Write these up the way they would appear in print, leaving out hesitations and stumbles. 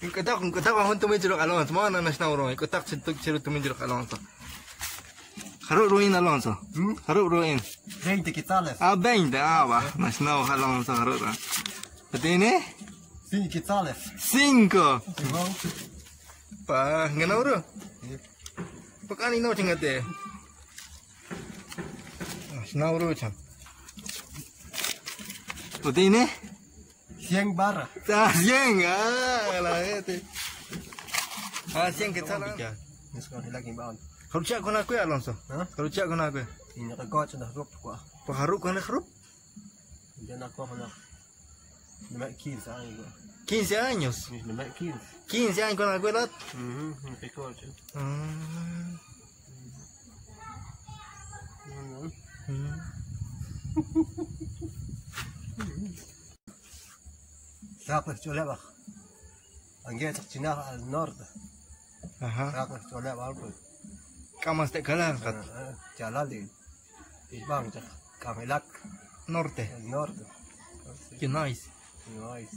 Nk'utaq jun tumin chiru Alonso. Mo na nasnaw Nk'utaq chiru tumin chiru Alonso. Haru ruin Alonso. Haru ruin. 20 quetzales. Ah, 20. Ah, va. Nasnaw Alonso haru ra. ¿Tiene? 5 quetzales. 5. Pa, nganaw ro. Pagkani no chingate. Nasnaw ro chan. ¿Tiene? 100 barras. Ah, 100. Ah, la gente. Ah, 100 quetzales. Haru con aku Alonso. Haru con aku. Ini record sudah rup kuah. Paharu con rup? Dia nak kuah nak. 15 años. 15 años. 15. 15 años con aku lat. Record. ساقف تولبخ أنجيت اقتناع على النورد. Aha. ساقف تولب أربد. Kamas te kalan kat. Jalali. Ibang Kamilak Norte. el norte. Qué nice. Nice.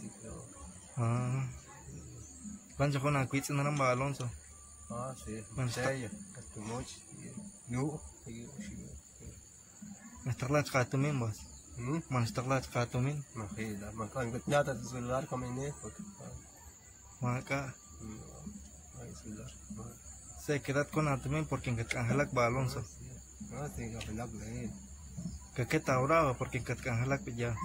Ah. Lancha con aku itu namba Alonso. Ah, sí. Bueno, Sí, Tumuch. No. Mestaglat qatumin bos. Mestaglat qatumin. ما في لا ما كان قلت ناتا السلولار كمان إيه Maka ما السلولار se quedad con atumin porque en Katkanjalak ba Alonso. Ah, sí, Kamilak Que qué tauraba porque en Katkanjalak ya.